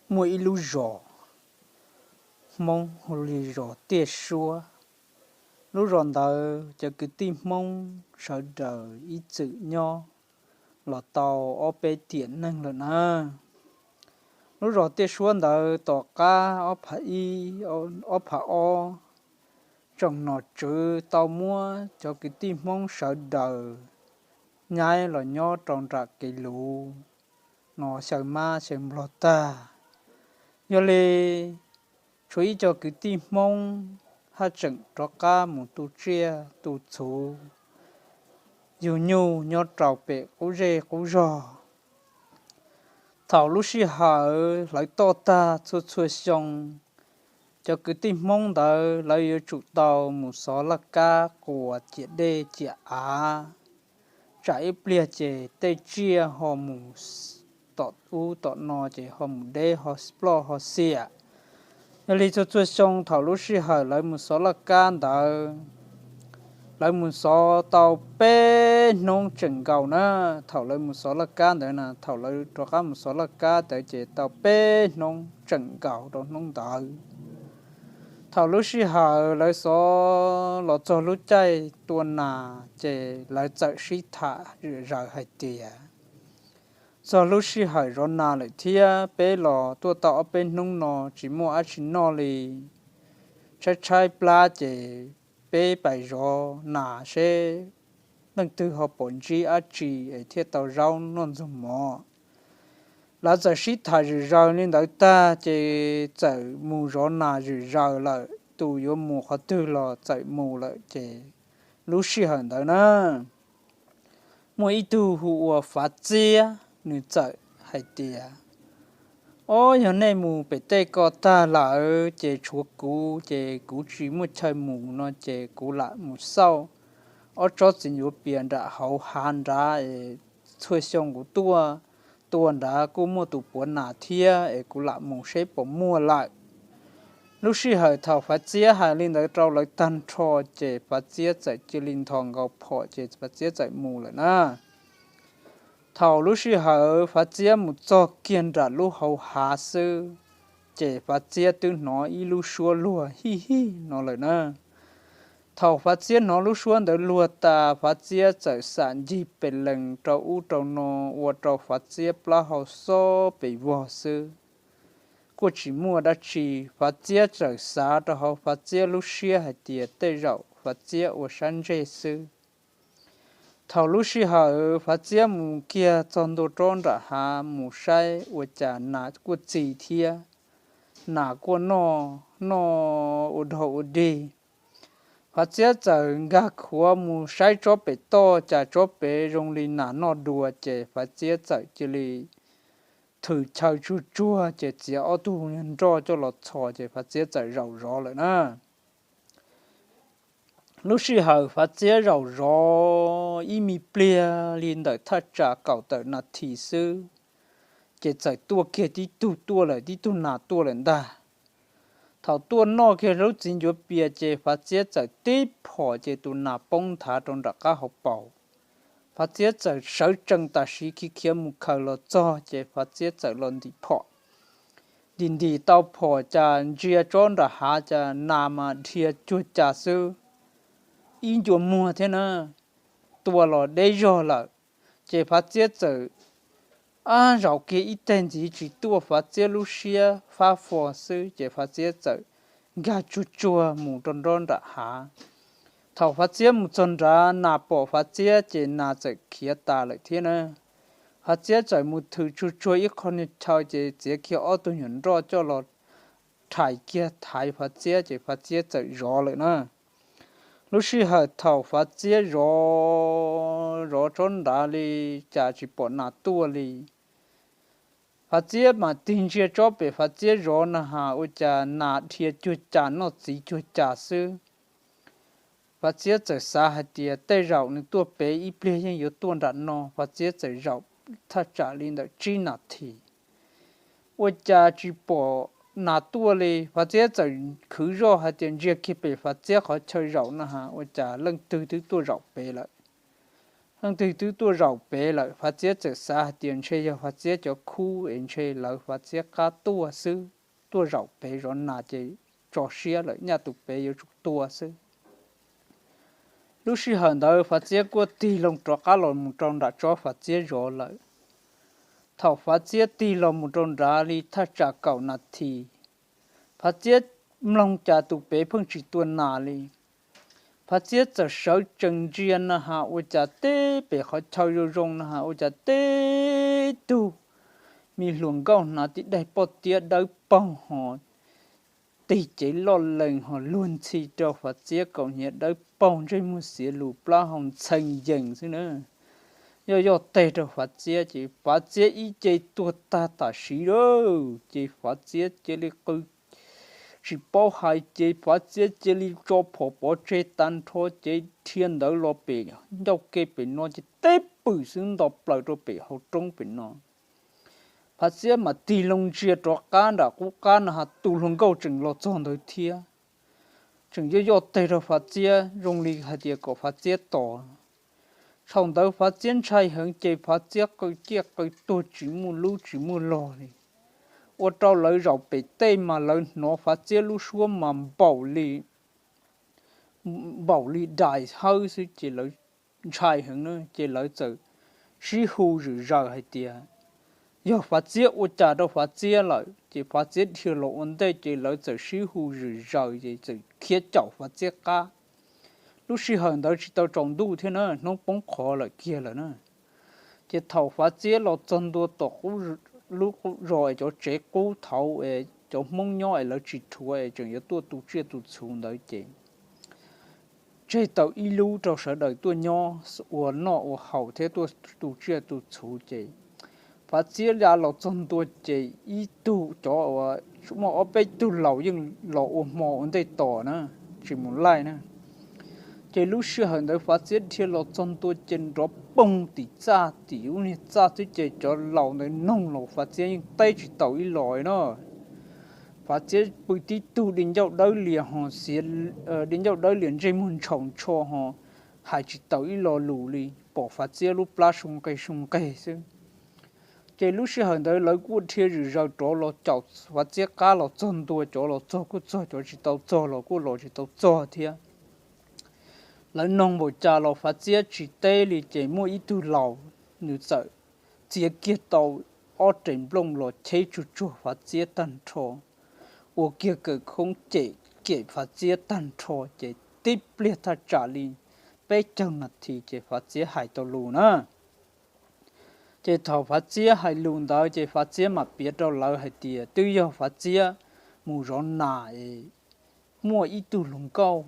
Muaj ib lub zos Hmoob hu li zos Tiaj Suab. Lub zos ntawd cov kwv tij Hmoob sawv daws ib txwm nyob los tau ob peb tiam neeg lawm na. Lub zos Tiaj Suab ntawd tom qab ob phav ib, ob phav ob, tsoom nom tswv tau muab cov kwv tij Hmoob sawv daws nyaib los nyob rau nram kev luv no xyaw mab xyaw nplog tag. Yog li tshuav ib co kwv tij Hmoob haj tseem rov qab mus tu tsiaj tu txhuv yug nyuj nyob rau pem qub zej qub zog. Thaum lub sij hawm hlawv toj tag txhua txhua xyoo, cov kwv tij Hmoob ntawd lawv yuav tsum tau mus xov laj kab quas ciam dej ciam av, tsam ib pliag ces tej tsiaj ho mus tom ub tom no ces ho mus deb ho ploj ho xiam. Yog li txhua txhua xyoo thaum lub sij hawm lawv mus xov laj kab ntawd, lawv mus xov tau peb hnub tseem nkaus na. Thaum lawv mus xov laj kab ntawd na, thaum lawv rov qab mus xov laj kab ntawd ces tau peb hnub tseem nkaus rau hnub ntawd. Thaum lub sij hawm lawv xov los txog lub caij tua nas ces lawv txawm sib tham zom zaws hais tias, txog lub sij hawm zov nas lawm thiab, peb los tuaj tau ob peb hnub no tsis muaj dab tsi noj li. Tshaib tshaib plab ces peb pais zov nas seb leej twg ho pom ntsib dab tsi es thiaj tau zaub noj ntxuag mov. Lawv txawm sib tham zom zaws li ntawd tag ces txawm mus zov nas zom zaws lawm, tus yuav mus qhov twg los txawm mus lawm ces lub sij hawm ntawd na, muaj ib tug hu ua Fav Txiab, nws txawm hais tias, ob, yog nej mus pem tej ko tag lawm ces tshuav kuv ces kuv tsis muaj chaw mus no ces kuv lam mus xauj ob tsob txiv ncuav pias nram hauv hav nrad es txhua xyoo kuv tuaj tua nrad kuj muaj tus puav nas thiab es kuv lam mus seb puas muaj lawm. Lub sij hawm thaum Fav Txiab hais li ntawd rau lawv tag nrho ces Fav Txiab txawm cia li nthos nkaus phom ces Fav Txiab txawm mus lawm na. Thaum lub sij hawm Fav Txiab mus txog kiag nram lub hauv hav xwb, ces Fav Txiab twb hnov ib lub suab luag hij hij no lawm na. Thaum Fav Txiab hnov lub suab ntawd luag tas, Fav Txiab txawm xam ncig pes lees rau ub rau no, ua rau Fav Txiab plaub hau xob pes vog xwb. Kuj tsis muaj dab tsi, Fav Txiab txawm xav rau hauv Fav Txiab lub siab hais tias tej zaum Fav Txiab ua sab ntsej xwb. Thaum lub sij hawm Fav Txiab mus kiag txog ntua rau nram hav mus saib ua cas nas kuj txi thiab, nas kuj noj noj ua dog ua dig. Fav Txiab txawm nkag khuav mus saib tsob pem toj, cas tsob pem zoo li nas noj dua, ces Fav Txiab txawm cia li thws chaw tsuag tsuag ces txiav ob tug nroj coj los txhos ces Fav Txiab txawm zaum zov lawm na. Lub sij hawm Fav Txiab zaum zov ib me pliag li ntawm thaj tsam kaum tawm nas this xwb, ces txawm tuaj kiag tib tug tuaj lawm, tib tug nas tuaj lawm ntag. Thaum tuaj noj kiag lub txiv ncuav pias ces Fav Txiab txawm tib phom ces tus nas poob nthav rau nram qab hauv paus. Fav Txiab txawm sawv tsees tam sim khiav khiav mus khaws los txog ces Fav Txiab txawm los ntim phom. Ntim ntim tau phom cas ntsia tsob nram hav cas nas mas dhia cuag cas xwb, ib ncua muag thiab na, tua los deb zog lawm. Ces Fav Txiab txawm ab zaum kiag ib teg ntxiv tsis tuaj, Fav Txiab lub siab fab fo xwb ces Fav Txiab txawm nkag tsuag tsuag mus rau nrob nram hav. Thaum Fav Txiab mus txog nrad, nas pom Fav Txiab ces nas txawm khiav tas lawm thiab na. Fav Txiab txawm mus thws tsuag tsuag ib qho niag chaw ces txiav kiag ob tug nyuam nroj coj los rhais kiag thaiv Fav Txiab ces Fav Txiab txawm zov lawm na. Lub sij hawm thaum Fav Txiab zov zov tsob nrad li cas tsis pom nas tuaj li. Fav Txiab mam tig ntsia tsob pem Fav Txiab zov na has ua cas nas dhia cuag cas noj txiv cuag cas xwb. Fav Txiab txawm xav hais tias tej zaum nws tuaj pem ib pliag yeej yuav tuaj nram no, Fav Txiab txawm zaum thaj tsam li ntawm tsib nas this ua cas tsis pom nas tuaj li. Fav Txiab txawm khwv zoj hais tias ntsia kiag pem Fav Txiab qhov chaw zaum na has ua cas leej twg twb tuaj zaum pem lawm. Leej twg twb tuaj zaum pem lawm, Fav Txiab txawm xav hais tias ntshe yog Fav Txiab cov khub es ntshe lawv Fav Txiab qab tuaj xwb, tuaj zaum pem zov nas ces tso siab lawm, nyaj tus pem yuav tsum tua xwb. Lub sij hawm ntawd Fav Txiab kuj tig loo rov qab los mus rau nram tsob Fav Txiab zov lawm. Thaum Fav Txiab tig los mus rau nrad li thaj tsam kaum nas this, Fav Txiab mloog cas tus pem pheej tsis tua nas li. Fav Txiab txawm sawv tsees ntsia na has ua cas teb pem qhov chaw zoo zoo na has ua cas teb tug me hluas nkauj hnav tib daig poj tiab dawb paug ho tig cev loj lees ho luag ntxhi rau Fav Txiab kaum hniav dawb paug ntsej muag xiav lus plaub hau ntxhee yees xwb na. Yoj yoj teg rau Fav Txiab ces Fav Txiab ib ce tuag tag tam sim lawm ces Fav Txiab cia li qw tsis paub hais ces Fav Txiab cia li tso phom pov tseg tag nrho ces dhia ntawd los pem ncauj ke pem no ces teb pwm xwb nto plaws rau pem hauv roob pem no. Fav Txiab mam tig loo ntsia rov qab nram qub qab no has tus hluas nkauj tseem los txog ntawd thiab. Tseem yoj yoj teg rau Fav Txiab zoo li hais tias kom Fav Txiab tos. Thaum ntawd Fav Txiab ntshai heev ces Fav Txiab qw ciaj qw tuag tsis muaj lub tsis muaj log li. Ua rau lawv zaum pem tej mas lawv hnov Fav Txiab lub suab mas npaum li npaum li dais hawb xwb ces lawv ntshai heev na ces lawv txawm sib hu zom zaws hais tias yog Fav Txiab ua cas rau Fav Txiab lawm ces Fav Txiab dhia los ua ntej ces lawv txawm sib hu zom zaws ces txawm khiav caum Fav Txiab qab. Lub sij hawm ntawd tsis tau tsaus ntuj thiab na, hnub poob qho lawm kiag lawm na. Ces thaum Fav Txiab los txog ntua tom lub zos es cov tsev qub thaud es cov Hmoob nyob es lawv tsis rhuav es tseem yuav tuaj tu tsiaj tu txhuv ntawd ces tseg tau ib lub rau sawv daws tuaj nyob ua noj ua haus thiab tuaj tu tsiaj tu txhuv ces Fav Txiab ya los txog ntua ces ib tug cov uas muaj ob peb tug laus yeej los ua hmo ua ntej tos na, tsis mus laij na. Ces lub sij hawm ntawd Fav Txiab dhia los txog ntua ces nrov poog tim txaj tim lub niag txaj xwb ces cov laus ntawd noog los Fav Txiab yeej teb tsis tau ib los na. Fav Txiab pw tib tug di ncauj dawb lias ho xiav, di ncauj dawb lias ntsej muag ntshaus ntsho ho hais tsis tau ib lo lus li, pom Fav Txiab lub plab su nqes su nqes xwb. Ces lub sij hawm ntawd lawv kuj dhia zom zaws rov los caum Fav Txiab qab los txog ntua, cov los txog kuj txog, cov tsis tau txog los kuj los tsis tau txog thiab. Lawv noog npaum cas los Fav Txiab tsis teb li ces muaj ib tug laus nws txawm txiav kiag tau ob rev nplooj los cheb tsuag tsuag Fav Txiab tag nrho, ua kiag kawm khoob cem cem Fav Txiab tag nrho ces tib pliag thaj tsam li peb caug nas this ces Fav Txiab hais tau lus na. Ces thaum Fav Txiab hais lus ntawd ces Fav Txiab mam piav rau lawv hais tias twb yog Fav Txiab mus zov nas es muaj ib tug hluas nkauj,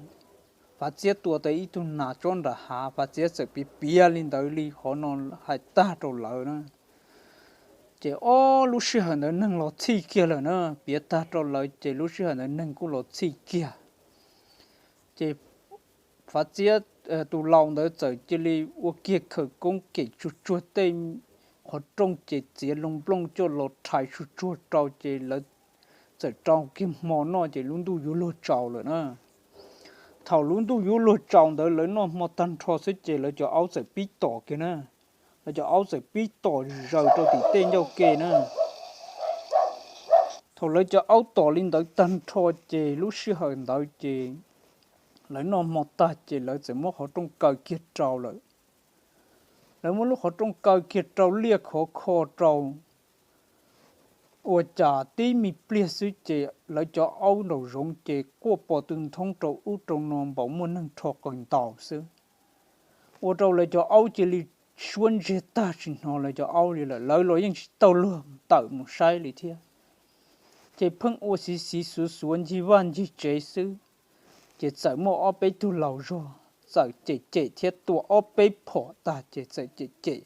Fav Txiab tua tau ib tug nas tsob nram hav, Fav Txiab txawm piav piav li ntawd li qhov no hais tag rau lawv na. Ces ob lub sij hawm ntawd neeg los txhij kiag lawm na, piav tag rau lawv ces lub sij hawm ntawd neeg kuj los txhij kiag. Ces Fav Txiab tus laus ntawd txawm cia li ua kiag khawm koob cem tsuag tsuag tej qhov rooj ces txiav loo nplooj coj los rhais tsuag tsuag rau ces lawv txawm rau kiag hmo noj ces lub ntuj yuav luag tsaus lawm na. Thaum lub ntuj yuav luag tsaus ntawd lawv noj hmo tag nrho xwb ces lawv cov aub txawm pib tom kiag na. Lawv cov aub txawm pib tom zaws rau tim tej ncauj ke na. Thaum lawv cov aub tom li ntawd tag nrho ces lub sij hawm ntawd ces lawv noj hmo tag ces lawv txawm muab qhov rooj kaw kiag rau lawm. Lawv muab lub qhov rooj kaw kiag rau liaj khov kho rau. Ua cas tib me pliag xwb ces lawv cov aub nraum zoov ces quaj pos tw nthoob rau ub rau no npaum muaj neeg rho qaws ntaus xwb. Ua rau lawv cov aub cia li suab ntsiag tag tsis hnov lawv cov aub li lawm, lawv los yeej tsis tau luag tawm mus saib li thiab. Ces pheej ua xiv xiv xuav xuav ncig vaj ncig tsev xwb. Ces txawm muaj ob peb tug laus zog txawm cem cem thiab tua ob peb phom tag ces txawm cem cem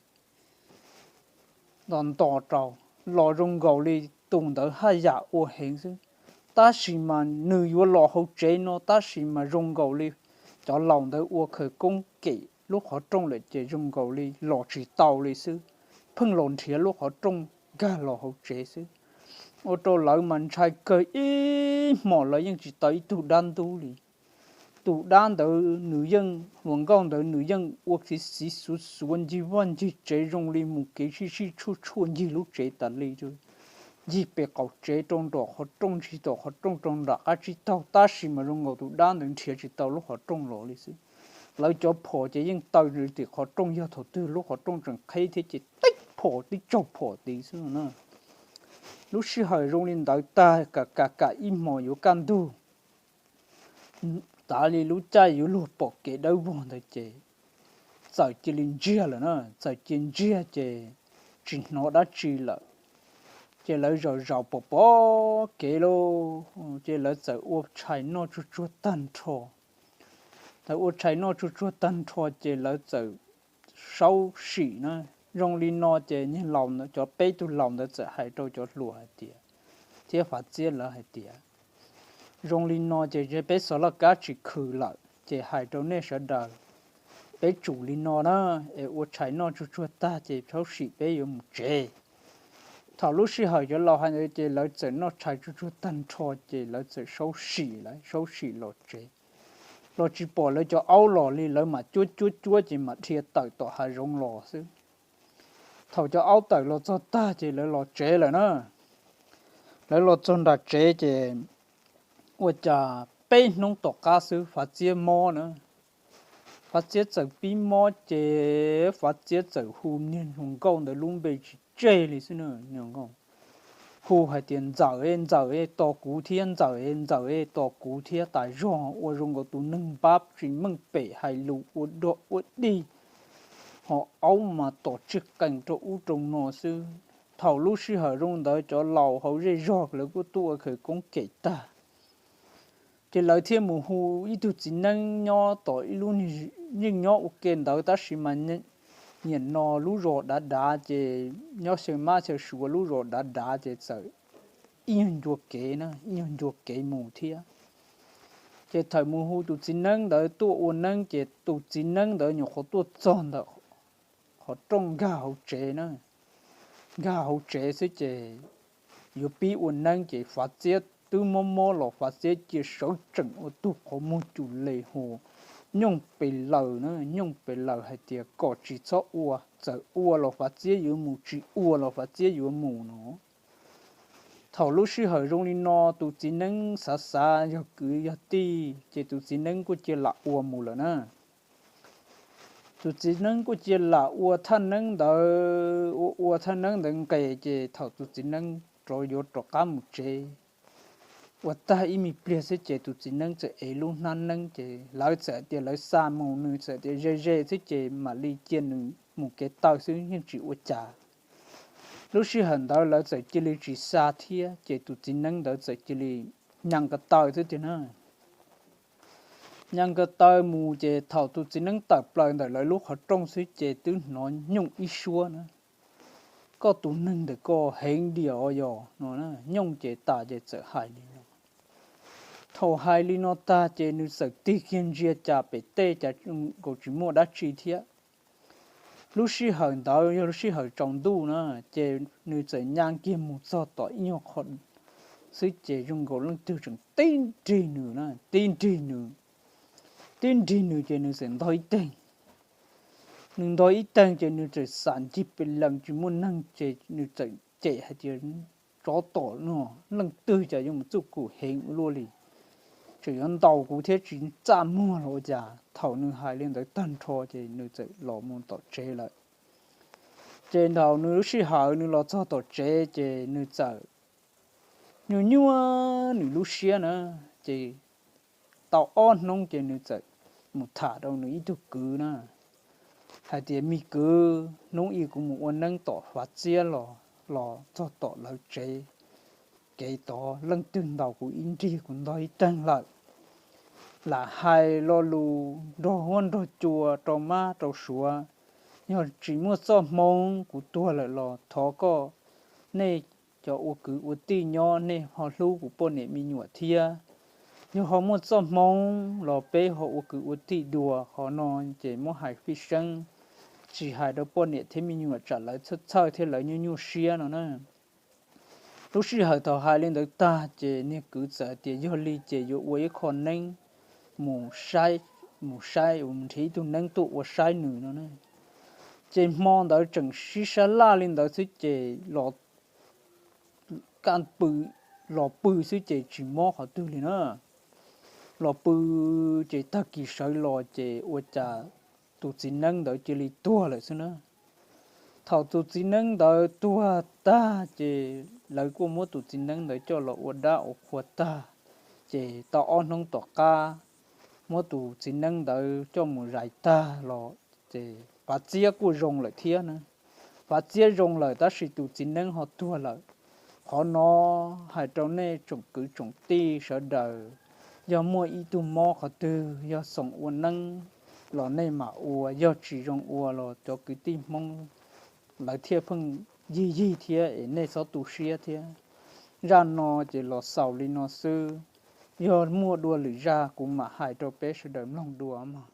nto nto rau, los zoo nkaus li tus ntawd haj yam ua heev xwb. Tab sis mas nws yuav los hauv tsev no tab sis mas zoo nkaus li cov laus ntawd ua khawv koob kem lub qhov rooj lawm ces zoo nkaus li los tsis tau li xwb, pheej los nrhiav lub qhov rooj nkag los hauv tsev xwb. Ua rau lawv mas ntshai kawg ib hmos lawv yeej tsis tau ib tug dab ntub li. tus dab ntawd nws yeej, hluas nkauj ntawd nws yeej ua kev xiv xuav xuav ncig vaj ncig tsev zoo li mus kev sij sij tshuaj tshuaj ncig lub tsev tas li, ncig pem qaum tsev rau nram qhov rooj, ntsis tom qhov rooj rau nram qab tsib taug, tab sis mas zoo nkaus tus dab ntawd nrhiav tsis tau lub qhov rooj los li xwb. Lawv cov phom ces yeej taw tim qhov rooj, yog thaum twg lub qhov rooj tseem qhib thiab ces tib phom tib tsaug phom tid xwb na. Lub sij hawm zoo li ntawd tag, kam kam kam ib hmos yuav kaj ntug, tav li lub caij yuav luag pom kev dawb vog ntawd ces txawm cia li ntsiag lawm na. Txawm cia ntsiag ces tsis hnov dab tsi lawm. Ces lawv zaum zaum pom pom kev lauj, ces lawv txawm ua tshais noj tsuag tsuag tag nrho. Lawv ua tshais noj tsuag tsuag tag nrho ces lawv txawm saub sim na. Zoo li no ces niag laus, cov peb tug laus ntawd txawm hais rau cov hluas hais tias, thiab Fav Txiab lawv hais tias, zoo li no ces peb xov laj kab tsis khwm lawm ces hais rau nej sawv daws, peb tsum li no na, es ua tshais noj tsuag tsuag tag ces saub sim peb yuav mus tsev. Thaum lub sij hawm cov laus hais ntawd ces lawv txawm noj tshais tsuag tsuag tag nrho ces lawv txawm saub sim lawm, saub sim los tsev. Los tsis pom lawv cov aub los li, lawv mam cuab cuab cuab ces mam dhia tawm tom hav zoov los xwb. Thaum cov aub tawm los txog tag ces lawv los tsev lawm na. Lawv los txog nram tsev ces ua cas peb hnub tom qab xwb Fav Txiab mob na. Fav Txiab txawm pib mob ces Fav Txiab txawm hu niag hluas nkauj ntawd lub npe tsis tseg li xwb na. Hu hais tias, Ntxawm, Ntxawm, tos kuv thiab, Ntxawm, Ntxawm, tos kuv thiab. Tas zog ua zoo nkaus tus neeg npab tsis meej pem, hais lus ua dog ua dig, ho aub mas tom tsig qees rau ub rau no xwb. Thaum lub sij hawm zoo ntawd cov laus hauv zej zog lawv kuj tuaj ua khawv koob kem tag, ces lawv thiaj mus hu ib tug txiv neeb nyob tom ib lub, yeej nyob ua ke ntawd tab sis mas nyiam no lub zos dav dav ces nyob xyaw mab xyaw suav lub zos dav dav ces txawm ib nyuag ncua kev na, ib nyuag ncua kev mus thiab. Ces thaum mus hu tus txiv neeb ntawd tuaj ua neeb ces tus txiv neeb ntawd nyuam qhuav tuaj txog ntawm qhov rooj nkag hauv tsev na, nkag hauv tsev xwb ces yuav pib ua neeb ces Fav Txiab twb mob mob los Fav Txiab cia sawv tsees ua tug qhov muag cum les hos nyooj pes laws na, nyooj pes laws hais tias kom tsis txhob ua, txawm ua los Fav Txiab yuav mus, tsis ua los Fav Txiab yuav mus no. Thaum lub sij hawm zoo li no tus txiv neeb xav xav yog kwv yog tij ces tus txiv neeb kuj cia lam ua mus lawm na. Tus txiv neeb kuj cia lam ua thaj neeb ntawd, ua ua thaj neeb ntawd nqes ces thaum tus txiv neeb rov yuav rov qab mus tsev, ua tag ib me pliag xwb ces tus txiv neeb txawm ev lub hnab neeb ces lawv txawm tias lawv xa mus, nws txawm tias ze ze xwb ces mam li cia nws mus kev taw xwb yeej tsis ua cas. Lub sij hawm ntawd lawv txawm cia li tsis xa thiab ces tus txiv neeb ntawd txawm cia li nyas ko taw xwb tiag na. Nyas ko taw mus ces thaum tus txiv neeb tawm plaws ntawm lawv lub qhov rooj xwb ces twb hnov nyooj ib suab na, Koj tus neeg ntawm koj heev diam os yog no. Nyooj ces tas ces txawm hais li no. Thaum hais li no tag ces nws txawm tig kiag ntsia cas pem tej cas nkaus tsis muaj dab tsi thiab. Lub sij hawm ntawd yog lub sij hawm tsaus ntuj na, ces nws txawm nyas kiag mus txog tom ib nyuag qho xwb ces zoo nkaus leej twg tseem tib nrig nws na, tib nrig nws, tib nrig nws ces nws txawm ntog ib teeg. Nws ntog ib teeg ces nws txawm xam ncig pes lees tsis muaj neeg ces nws txawm cem hais tias, Tsov tom no, leej twg cas yuav mus txuj kum heev ua luaj li, tseem yuav ntaus kuv thiab tsis txaj muag los ua cas. Thaum nws hais li ntawd tag nrho ces nws txawm los mus tom tsev lawm. Ces thaum nws lub sij hawm nws los txog tom tsev ces nws txawm nyuaj nyuaj nws lub siab na, ces tau ob hnub ces nws txawm mus tham rau nws ib tug kwv na, hais tias, Me kwv, hnub ib kuv mus ua neeb tom Fav Txiab los, los txog tom lawv tsev, kev tod leej twg ntaus kuv ib nrig, kuv ntog ib teeg lawm. Lam hais lo lus nrog huab nrog cua rau mab rau suav, yog tsis muaj txoj hmoov kuv tuag lawm los thov koj, nej cov ua kwv ua tij nyob nej ho hlub kuv poj niam me nyuam thiab. Yog ho muaj txoj hmoov los peb ho ua kwv ua tij dua. Qhov no ces muab hais fij seeb, tsis hais rau poj niam thiab me nyuam tsam lawv txhawj txhawj thiab lawv nyuaj nyuaj siab no na. Lub sij hawm thaum hais li ntawd tag ces niag kwv txawm tias yog li ces yuav ua ib qho neeb mus saib, mus saib, mus nrhiav ib tug neeb tuaj ua saib nws no na. Ces hmo ntawd tseem sib sab laj li ntawd xwb ces los kaj pw, los pw xwb ces tsis mob qhov twg li na. Los pw ces tag kis sawv los ces ua cas tus txiv neeb ntawd cia li tuag lawm xwb na. Thaum tus txiv neeb ntawd tuag tag ces lawv kuj muab tus txiv neeb ntawd coj los ua dab ua qhua tag, ces tau ob hnub tom qab muab tus txiv neeb ntawd coj mus zais tag los ces Fav Txiab kuj zoo lawm thiab na. Fav Txiab zoo lawm tab sis tus txiv neeb ho tuag lawm. Qhov no hais rau nej tsoom kwv tsoom tij sawv daws, yog muaj ib tug mob qhov twg yog xoom ua neeb los nej mam ua, yog tsis zoo ua los cov kwv tij Hmoob lawv thiaj pheej yig yig thiab es nej txhob tu siab thiab. Zaj no ces los xaus li no xwb, yog muaj dua lwm zaj kuv mam hais rau peb sawv daws mloog dua mog.